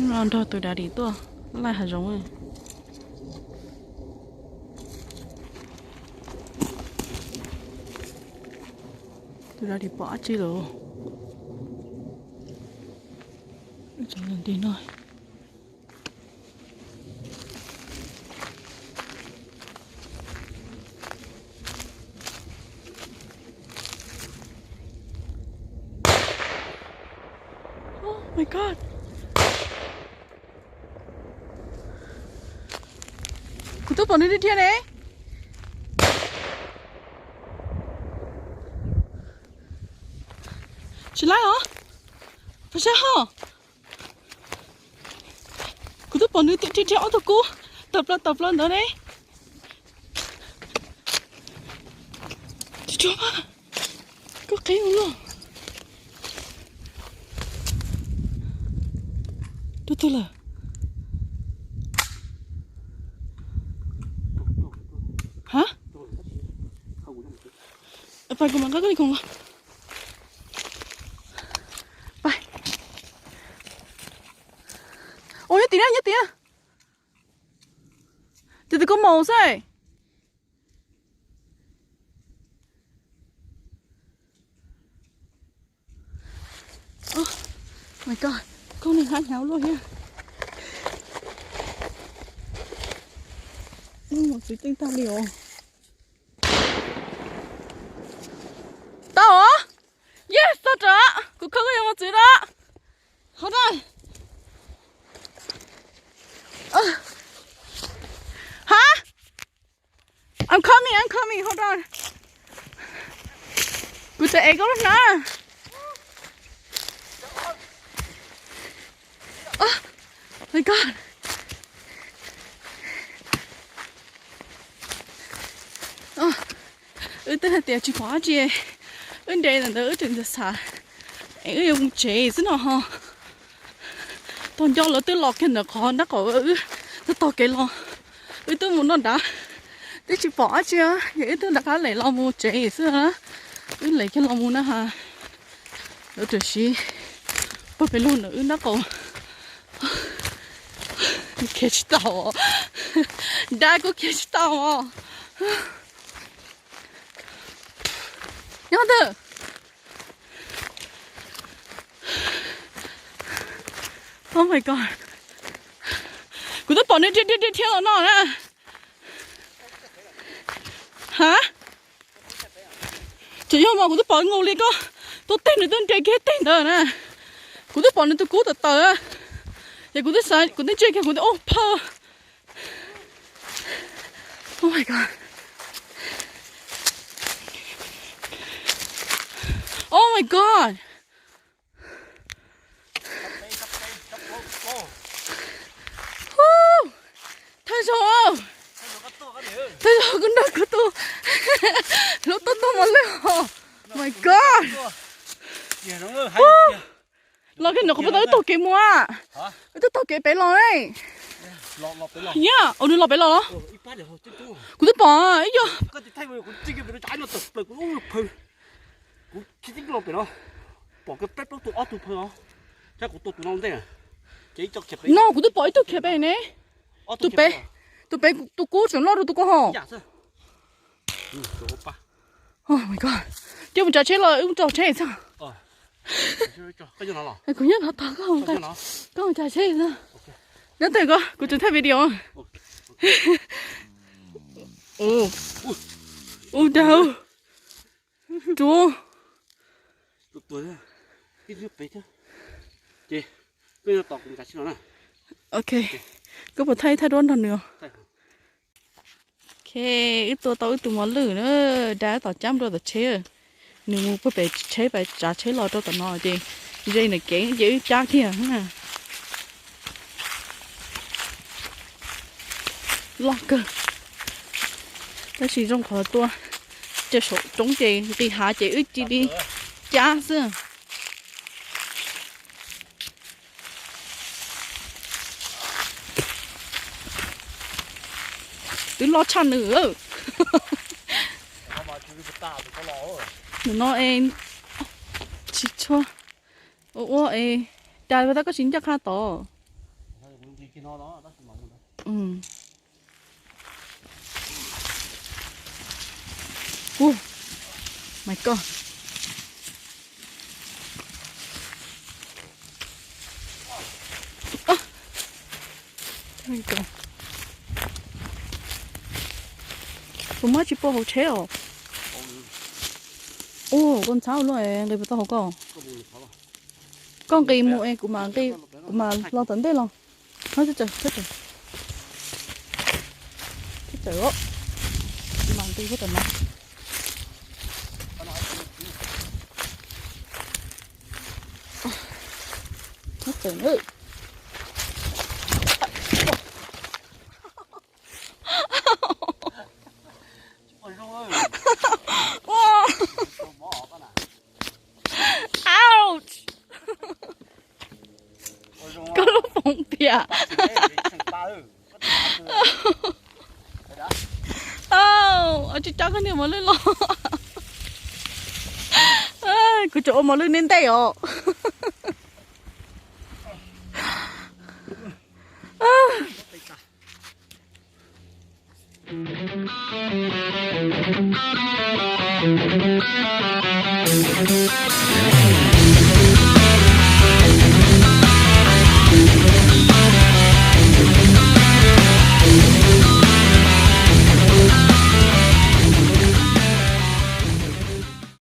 No nrog tus daddy tuaj laij hav zoov. Tus daddy pom dab tsi lawm? Wb tseem nti no. Oh my God. Kuv twb pom nws dhia dhia ne. Tsis laib os. Pab sab ho. Kuv twb pom nws dhia dhia ob tug kub tawm plaws tawm plaws ntawd ne. Tsis tsuag mas. Koj qhib ua luaj. Rau tug lawm. Ha? Pais kuv mam nqa koj li koom los. Pais. Ua nyob tim na, nyob tim na. Tus twg koj maus xwb. Oh my God, koj neeg hab hnyav luaj thiab. Muaj txwv ceeb tag li os. Tau os. Yes, tau rawv. Kuv kho koj yuav muaj txwv da. Hold on. Ha? I'm coming, I'm coming, hold on. Kuv tseem ev koj lub hnab. Oh my God. Wb twb hais tias tsis pom dab tsi, wb nres ntawm ntawd wb tseem xav es wb yuav mus tsev xwb no ho. Tog nco lawv twb los kiag ntawm qhov nrab qaum wb tau tog kev los, wb twb mus noj nrad, twb tsis pom dab tsi, ces wb twb rov qab lem los mus tsev xwb na. Wb lem kiag los mus na ha. Lawv tam sim pog pem lug ntawm wb nrab qaum. Khiav tsis tau, dab kuj khiav tsis tau os. Nyob twg? Oh my God. Kuv twb pom nws dhia dhia dhia los no na. Ha? Tseem yog mas kuv twb pom nkaus li koj, tus teg nws twb nres kiag teg ntawd na. Kuv twb pom nws tus kub tawm tawm, ces kuv twb xav, kuv twb ntsia kiag kuv twb ua phaw. Oh my God. Oh my God. Thawj zaug, thawj zaug kuv nrog kuv tus hlub tuaj tuaj mos lwj os. My God. Los kiag ntawm qhov puag ta wb taug kev mus a. Wb twb taug kev pem los ne. Yog, ua nws los pem los. Kuv twb pom ib yog. No kuv twb pom ib tug khiav pem ne. Tus pem, tus pem tus kub tseem loj rau tus ko ho. Oh my God. Coj mus tsav tsheb los wb mus tsav tsheb xwb. Kuv nyob no tos koj mus tsav tsheb xwb. Nyob twg ko, kuv tseem thaij video. Ua dag. Tuav. Ok, koj puas thaij thaij duab nrog nws? Ok, wb tua tau wb tus mos lwj na, dag tom cab rau tom tsheb. Nws mus puag pem tsheb pem tsav tsheb los rau tom no ces ze ntawm kev ces wb cab kiag na. Loj kawg. Tab sis zoo qhov tua ces saum roob ces nqis hav ces wb cia li cab xwb. Twb loj tshaj nws. Nim no es tsis tshua ua ua es cas tab koj tsis ncaj qha tod. Ub, my God. Kuv muab tsis pub hauv tsheb os. Ua koj ntxhab luaj, nqis puas tau hauv koj? Koj nqis mus es kuv mam nqis, kuv mam los tom ntej los. Txhob txawm, txhob txawm. Txhob txawm os. Kuv mam nqis puag tom no. Txhob txawm na. Ouch! Koj lub foom piam. Tsis coj koj niag mos lwj los. Kuv tsuas ua mos lwj ntej ntej os.